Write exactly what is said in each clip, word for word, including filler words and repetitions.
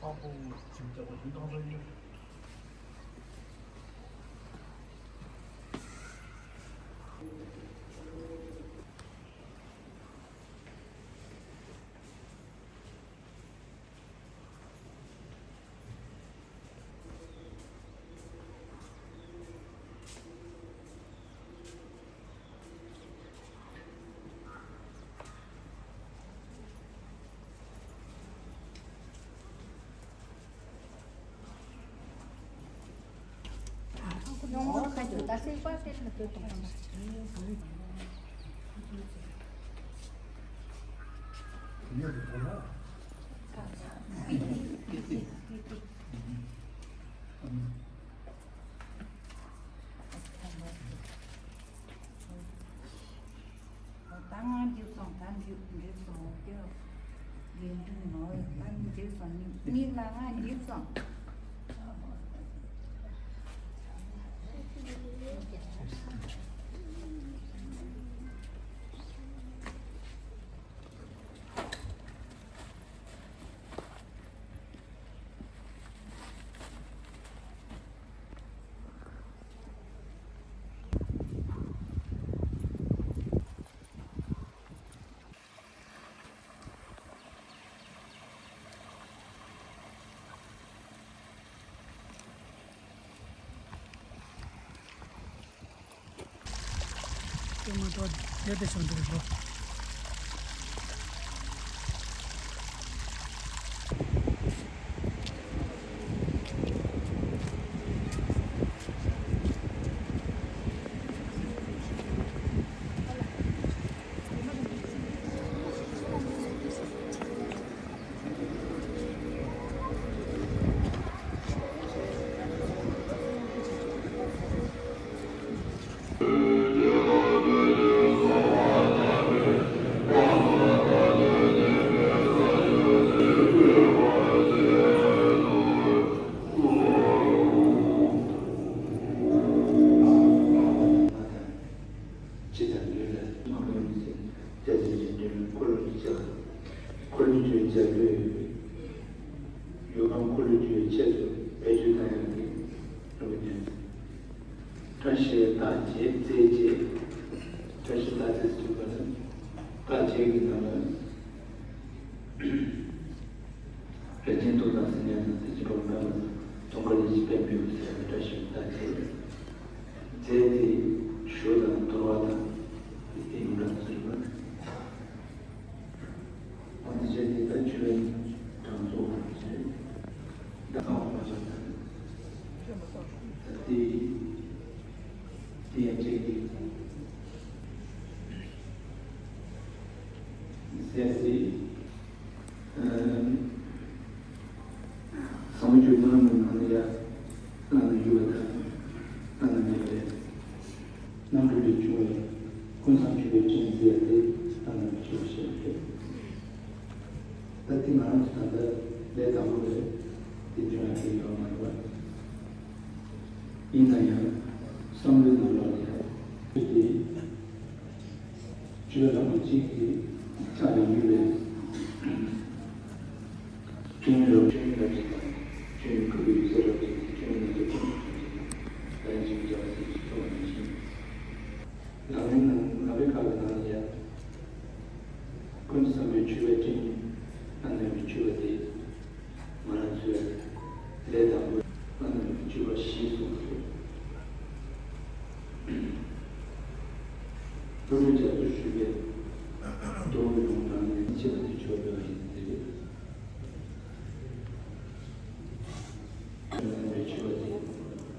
ད་ང་འགྲིག་སོང་། ད་འགྲིག་འགྲིག་སོང་། ཀྱེ། ཡིན་འགྲིག་ནོ། ད་འགྲིག་སོང་། མི་མི་ལ་ང་འགྲིག་སོང་། དེ་མ་གཏོགས་དེ་དེ་བྱུང་འདུག་ལོ། ཇི་ལྟར་ལུས་ལ་སྨག་རུམ་བཞིན། སྐྱ་ཆེན་གྱི་འདྲེན་འཁོར་ལོ་ཉིས་བརྒྱ། འཁོར་ལོས་སྒྱུར་འཇའ་ལུས། ཡུལ་ཁམས་འཁོར་ལོས་སྒྱུར་བའི་ཆེད་དུ་བེད་སྤྱོད་གཏང་ཡག་གི་རིམ་པ་བསྟན། བཀྲ་ཤིས་རྟགས་བརྒྱད་རྩེ་བརྒྱད། བཀྲ་ཤིས་རྟགས་རྩེ་ཟེར་བ་ནི་རྟགས་བརྒྱད་ཀྱི་ནང་ལ། རིན་ཆེན་ཏོག་དང་སིལ་སྙན་དང་། ཚེ་གཅིག་པ་ལ་སྨན་པ་དང་། དུང་དཀར་ལས་ཀྱི་དཔལ་འབེབས་ཟེར་བའི་བཀྲ་ཤིས་རྟགས་བརྒྱད། རྫས་དེ་གཞུ་དང་དོར་བ་དང་། དེ་ཡུམ་གྲངས་ཟེར་བ། འོ་དེ་བྱས་ཏེ་ད་ཆུ་ལེན་གྲངས་ཚོགས་པར་བྱས། ད་གང་བ་མ་བྱས་ད་དེ་དེ་ཡང་བྱས་ཏེ་ཟས་དེ། ཨ། ཟབ་མོ་སྤྱོད་ལམ་གྱི་ནང་ལ་ཡང་བླ་ན་མེད་པ་དང་བླ་ན་མེད་པའི་རྣམ་གྲོལ་ལས་བྱུང་བའི་ཀུན་བཟང་མཆོད་པའི་སྤྲིན་ཟེར་ཏེ་བླ་ན་མེད་པའི་མཆོད་པ་ཞེས་པ་རེད། ད་དེ་ང་རང་ཚོ་ད་ལྟ་ལས་དང་པོ་རེད། དེ་འབྱུང་ཡག་གི་ཡོད་མ་རེད་པ། ཡིན་ན་ཡང་བསམ་བློའི་ནང་ལོགས་ལ་ཡང་དེ། ཆོས་རང་གི་གཅིག་གིས་ཆགས་ནས་ཡོད་པའི་སྤྱོད་ཡོན་རབ་སྤྱོད་ཡོན་རབ་ཅིག་དང་། སྤྱོད་ཡོན་ཁུ་བའི་ཡུལ་ས་རབ་ཅིག་དང་། སྤྱོད་ཡོན་སྣ་ཚོགས་ཀུན་ཏུ་བྱུང་ཞིང་། ལན་ཅིག་འཇམ་སྲིད་ཅིག་ཐོབ་པ་ནང་བཞིན། ལག་ལེན་ནང་ལག་པའི་ཁ་ལ་ནང་ལ་ཡང་ཀུན་བཟང་པོའི་མཆོད་པའི་སྤྲིན། བླ་ན་མེད་པའི་མཆོད་པ་དེ། ང་རང་ཚོའི་ལས་དང་པོ་བླ་ན་མེད་པའི་མཆོད་པ་བཞི་གསུངས་ཏེ། ལྷོ་ནུབ་རྒྱ་མཚོར་བཞུགས་པའི་རྡོ་རིང་དང་ནི་ཆེ་བ་དེ་མཆོད་པ་ཡིན་ཏེ། བླ་ན་མེད་པའི་མཆོད་པ་དེ་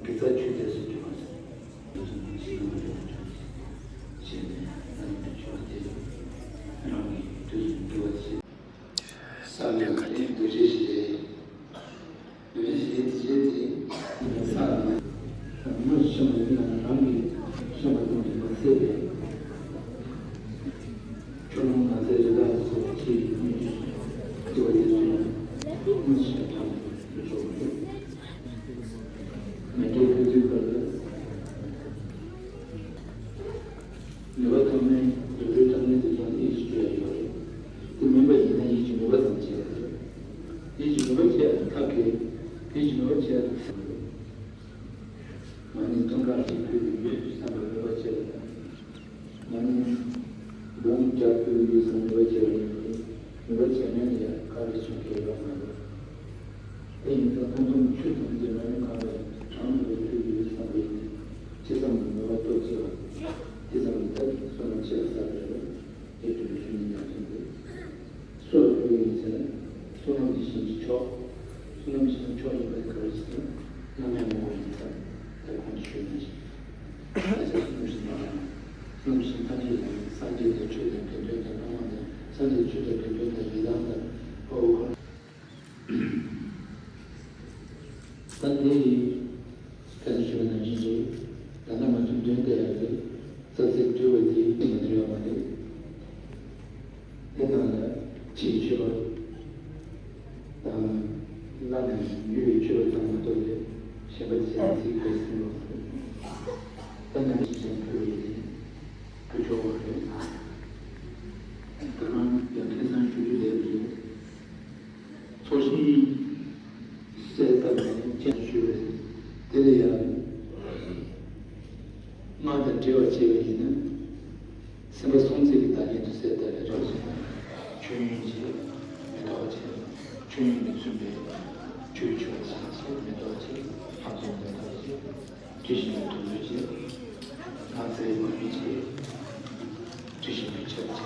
དགེ་རྩ་མཆོད་རྫས་སུ་གྱུར་པ་དང་། དུས་གསུམ་གྱི་ཕྱི་ནང་འབྲེལ་བ་བྱུང་ཞེས་ནས། བླ་ན་མེད་པའི་མཆོད་པ་དེ་རང་གི་དུས་གསུམ་འདུལ་བ་བྱེད། ས་ལེ་ག་དེ་འདུལ་བྱེད་ཞིག་རེད། འདུལ་བྱེད་ཞིག་རེད། དེ་བྱས་ཏེ་ས་ལ་མ་མི་ཤི་བ་ཡིན་ན་རང་གི་ཤི་བ་ཙམ་གྱིས་མ་ཚད་པས། ཁྱོད་རང་ང་ཚོའི་རི་དྭགས་སོགས་ཆེ་བའི་མི་ཤི་བ་དེ་ཚོ་ཡང་མི་ཤི་བ་དྲག་ཏུ་འགྲོ་བ་རེད། མེ་ཏོག་ཕུན་ཚོགས་པར། ནུས་པ་ཐོག་མའི་རི་བོའི་གྲངས་ངེས་དེ་ཚོ་ཡིད་ཀྱིས་སྤྲོ་ཡ་ཡོད་རེད། དེ་མིན་པ་ཡིན་ན་ཡིད་ཀྱི་མོས་པ་ཙམ་བྱས་པ་རེད། ཡིད་ཀྱི་མོས་པ་བྱས་ ཐབས་མཁས་དེ་བཞིན་ནོར་བཅས་ལ་སེམས་ཡོད། མ་ཎི་སྟོང་ཕྲག་གཅིག་ཕུལ་བའི་ཡུལ་དུ་བསམ་པའི་འོས་པ་བཅས་ལ། མ་ཎི་འབུམ་བརྒྱ་ཕུལ་བའི་ཡུལ་བསམ་འོས་པ་བཅས་ལ་ཡིན་པས། འོས་པ་བྱས་ན་ཡང་ག་རེ་བྱུང་གི་ཡོད་མ་རེད། དེ་ཡིན་ཙང་ཐུང་ཐུང་ཆུ་དང་འདི་མ་ཎི་གང་ལ་གྲངས་མེད་པའི་ཕུལ་བའི་ཡུལ་བསམ་པ་ཡིན། ཅི་ཙམ་གྱི་འོས་པ་ཐོབ་ཀྱི་ཡོད། དེ་ཙམ་གྱི་ཐབས་བསོད་ནམས་ཆེ་བ་བསགས་པ་རེད། དེ་དུས་ལ་ཞུ་ནི་ཡང་མཚུངས་ཏེ། སུ་ལ་ཕུལ་བ་ཡིན་ཟེར་ན། བསོད་ནམས་ཀྱི་ཞིང་གི་མཆོག་བསོད་ནམས་ཀྱི་ཞིང་མཆོག་ཡིན་པའི་ག་རེ་ཞིག་ན། བསོད་ནམས་ཡིན་ཙང་། ད་གོང་དུ་ཞུས་ནང་བཞིན། ད་ཆ་བསོད་ནམས་ཞིང་མ་ལ། བསོད་ནམས་ཞིང་ཐམས་ཅད་ལ་སངས་རྒྱས་དང་ཆོས་དང་དགེ་འདུན་དང་ལྷ་མང་དང་། སངས་རྒྱས་ཆོས་དང་དགེ་འདུན་དང་ཡི་དམ་དང་། འོ་ཁོ། ད་དེ་ཡི་ད་ནི་ཞུ་བ་ནང་བཞིན་རེད། ད་ལྟ་ང་ཚོའི་མདུན་དེ་ཡར་རེད། རྩ་ཚིག་འབྲི་བ་དེ་ཡིན་མ་རེད་པ་མ་རེད། དེ་ནང་ལ་ཕྱིའི་མཆོད་པ་དང་། བླ་ནས་ཡོད་པའི་མཆོད་པ་ཙམ་མ་གཏོགས་ལས་གཞན་པ་ཅི་ཡང་ཚིག་པའི་སེམས་ལོག་རེད། ད་ནང་བཞིན་ཕུལ་བ་ཡིན། ཕུལ་ཆོག་པ་རེད། ད་རང་ཡང་ཁ་སང་ཞུ་རྒྱུ་ལས་རེད། ཚོགས་ཞིང་གསལ་བཏབ་ནས་སྤྱན་ཞུས་པས། དེ་ལ་ཡང་སྔགས་དང་འབྲེལ་བ་བྱས་པ་ཡིན་ན། སེམས་པ་སྲུང་བརྩི་གི་བདག་ཉིད་དུ་གསལ་བཏབ་པའི་རབ་བྱུང་། མཆོད་ཡོན་གྱིས་མེ་ཏོག་བྱས། མཆོད་ཡོན་གྱིས་མཚོན་པའི་ཆུའི་ཆུ་བ་ཞིག་བྱས། མེ་ཏོག་བྱས། ལྷ་མཚོ་མེ་ཏོག་བྱས། དྲི་ཞིམ་པའི་དུག་ལོས་བྱས། སྣག་ཚའི་མ་ཡུ་བྱས། དྲི་ཞིམ་པའི་ཆབ་བྱས།